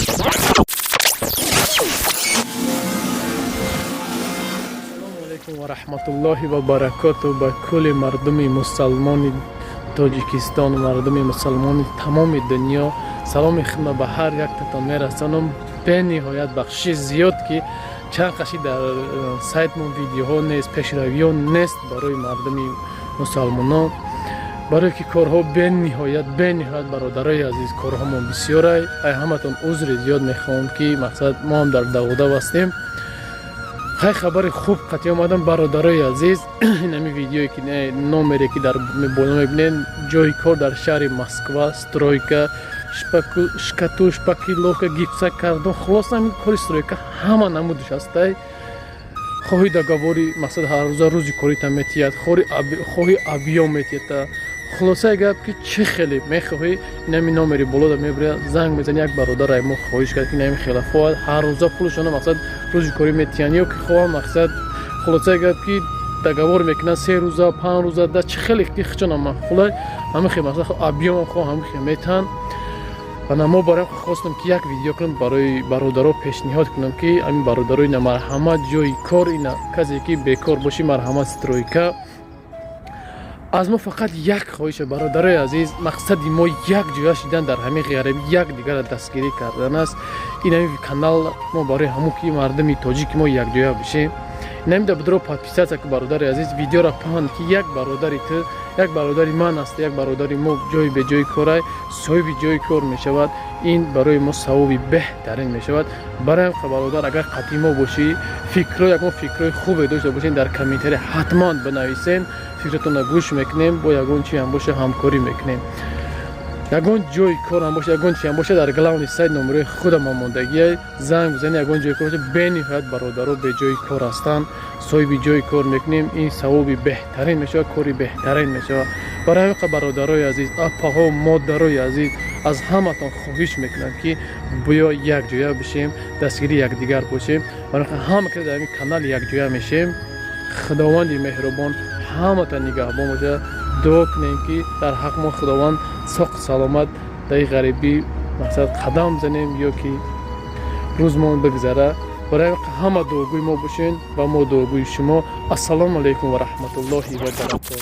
Ассалому алайкум ва раҳматуллоҳи ва баракоту ба кулли мардуми мусалмони Тоҷикистон, мардуми мусалмони тамоми дунё. Саломи хидма ба ҳар яктатон мерасонам. Бениҳоят бахшиши зиёд, ки чанд қаши дар сайтмон видеоҳо нест, пешравиҳо нест барои мардуми мусалмонон, барое ки корҳо бениҳоят, бениҳоят, бародарои азиз, корҳомон бисёрай. Ай ҳаматон узри зиёд мехоҳам, ки мақсад мо ҳам дар даводав ҳастем. Хай, хабари хуб қатъи омадам, бародарои азиз. Инами видеое ки номере ки дар боло мебинед, ҷои кор дар шаҳри Москва, стройка, штукатур, шпаклёвка, гипсокартон, хулоса, ҳамин кори стройка ҳама намудиш ҳастай. Хоҳи договори, мақсад, ҳаррӯза рӯзи корита метиҳад, хоҳи объём метиҳад. Хулосаи гап, ки чӣ хеле мехоҳӣ, инами номери болода мебуря, занг мезани. Як бародар ай мо хоҳиш кард, ки инами хела хоҳад, ҳаррӯза пулшона, мақсад, рӯзи корӣ метиҳанд ё ки хоҳам, мақсад, хулосаи гап, ки договор мекунанд 3 рӯза, 5 рӯза, да чӣ хеле ки хичона маъқулай, ҳамин хел, мақсад, объём ам хоҳ, ҳамин хел метиҳанд. Ва мо барои хостам, ки як видео кунам, барои бародаро пешниҳод кунам, ки ҳамин бародаро, ина марҳамат, ҷои кор, ина касе ки бекор бошӣ, марҳамат, стройка. Аз мо фақат як хоҳиша, бародарои азиз: мақсади мо як ҷоя шидан дар ҳамин ғарибӣ, як дигарро дастгирӣ кардан аст. Ин ҳамин канал мо барои ҳамон, ки мардуми тоҷики мо якҷоя бишем. Инамида будро подписаться ки, бародари азиз, видеоро паҳн, ки як бародари ту, як бародари ман аст, як бародари мо ҷои беҷои корай, соҳиби ҷои кор мешавад. Ин барои мо савоби беҳтарин мешавад. Барои бародар, агар қатъи мо бошӣ, фикро, ягон фикрҳои хубе дошта бошед, дар комментария ҳатман бинависен. Фикратонро гӯш мекунем, бо ягон чи ҳам боша, ҳамкорӣ мекунем. Ягон ҷои корам боша, ягон чи ҳам боша, дар главный сайт номерои худам омодагия, занг бизанед. Ягон ҷои кор боша, бениҳоят бародаро беҷои кор ҳастанд, соҳиби ҷои кор мекунем. Ин савоби беҳтарин мешавад, кори беҳтарин мешавад. Барои ҳамин бародарои азиз, апаҳо, модарои азиз, аз ҳаматон хоҳиш мекунам, ки биё якҷоя бишем, дастгири якдигар бошем. Барои ҳама ки дар ҳамин канал якҷоя мешем, Худованди меҳрубон ҳаматон нигаҳбон бошад. Дуо кунем, ки дар ҳақ мо Худованд соқ саломат дар ғарибӣ, мақсад, қадам занем ё ки рӯзмон бигзара. Барои ҳама дуогӯи мо бошен ва мо дуогӯи шумо. Ассалому алайкум ва раҳматуллоҳи ва баракоту.